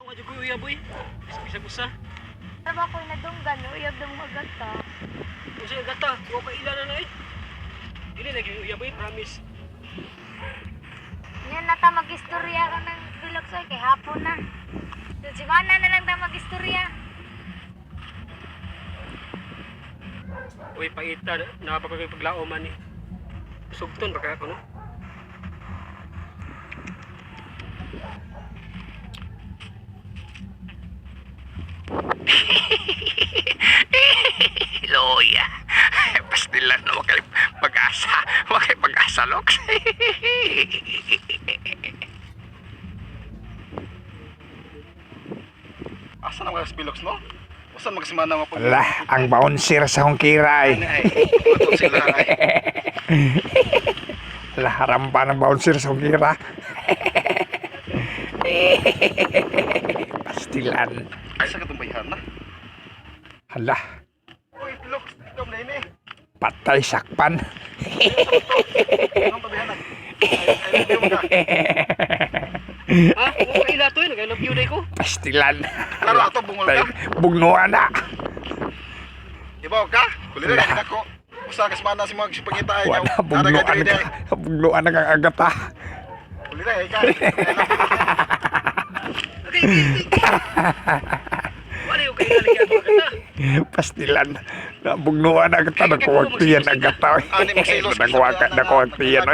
Wa jud ko uyab oy. Bisag usa. Ano ba ako'y nadunggan? Uyab na mo agad ta. Unsa gata? Wa ka ila na na eh. Dili na gyud uyab oy, promise. Yan na ta mag-istorya ka ng Pilox oy, kay hapon na. So, si Mana na lang ta mag-istorya. Uy, paita, napapagay paglao man eh. Sugton ba kaya ko, no? Loya. Pastilan na wakay pag-asa. Wakay pag-asa, Lox. Asa na mga Pilox no? Usan magsimana nga pag Wala, ang bouncer sa hongkira eh. Ay, ato sila ay. Wala, harampa ng bouncer sa hongkira. Pastilan. Asa ka tong bayhan na? Hala, Uy, Pilox, ikaw na ini. patay sakpan. Anong pabayhan na? Ay, ay, ka. Ha? Wa ka ila to eh, nag-I love you day ko. Pastilan. Klaro ato bungol ka. Bugnuan na. Ibaw ka? Kulira ka ko. Usa ka semana si mga pangita ay. Wala, bugnuan ka. Bugnuan na kang agata. Kulira ay ka. Okay, okay, okay. Wala yung kaila lagi ako kata. Pastilan. Bugnuan na agata. Nagkuwagtiyan agata. Ani magsilos. Nagkuwagtiyan.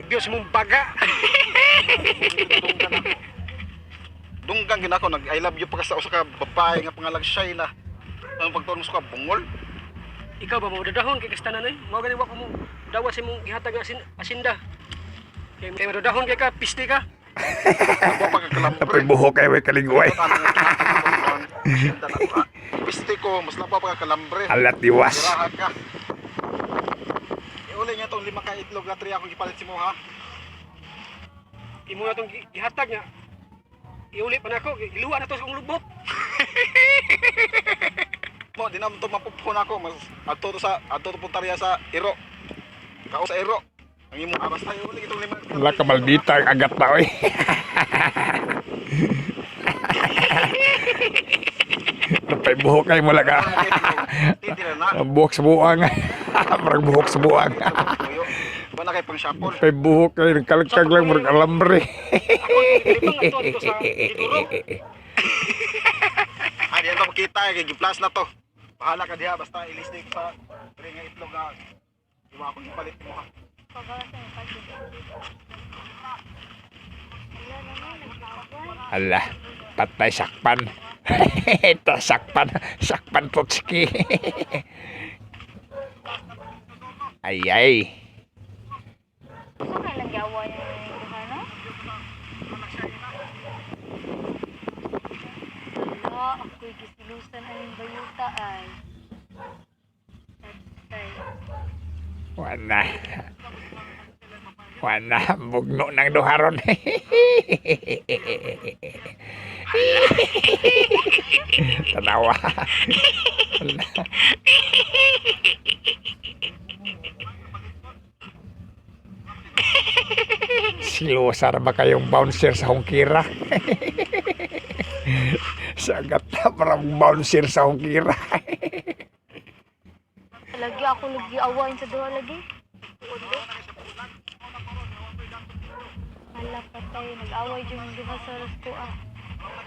Diyos mong baga. Dunggan gid ako nag I love you pa ka sa usa ka babae nga pangalan Shaina. Ang pagtuon mo sa ka bungol. Ikaw ba mo dadahon kay kastanan eh? Mao gani wa ko mo dawat sa imong gihatag nga asinda. Kay kay madadahon kay ka, piste ka. Ako pa ka kalambre. Napoy buhok kayo, may kaliguay. Piste ko, mas lapa pa ka kalambre. Alat diwas. Tirahan ka. Iuli niya tong lima ka itlog na tri akong gipalit si mo ha. Imo na tong gihatag nga. Iuli pa nako, giluwa na to sa akong lubot. Mo di na mo to mapuphon ako mas adto to sa adto to puntarya sa iro. Kao sa iro. Ang imo ah, basta iuli itong lima. Wala ka maldita ang agat na oy. Napay buhok kayo mula ka. Titira na. Ang buhok sa buang. Parang buhok sa buang. Ba na kay pang shuffle. Napay buhok kayo, nagkalagkag lang, parang alambre. Ako libang ato dito sa gituro. Ay di na makita kay giplas na to. Bahala ka diha basta ilisdik sa tri nga itlog nga iwa akong gipalit mo ha. Pagawas na yung pagod. Wala naman, nag-away. Ala, patay sakpan. Ito, sakpan. Sakpan Totski. Ay, ay. Saan ka lang giaway yung duha, no? Wala, ako'y gisilusan ang bayuta ay. Tatay. Wala. Wala. Bugno ng duharon. Tanawa. Wala. Silosa na ba kayong bouncer sa Hongkira? Sagat na parang bouncer sa Hongkira. Lagi ako lagi awain sa duha lagi. Hala patay, nag-away jud yung duha sa kuha.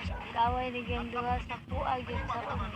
Nag-away ni yung duha sa kuha jud sa una.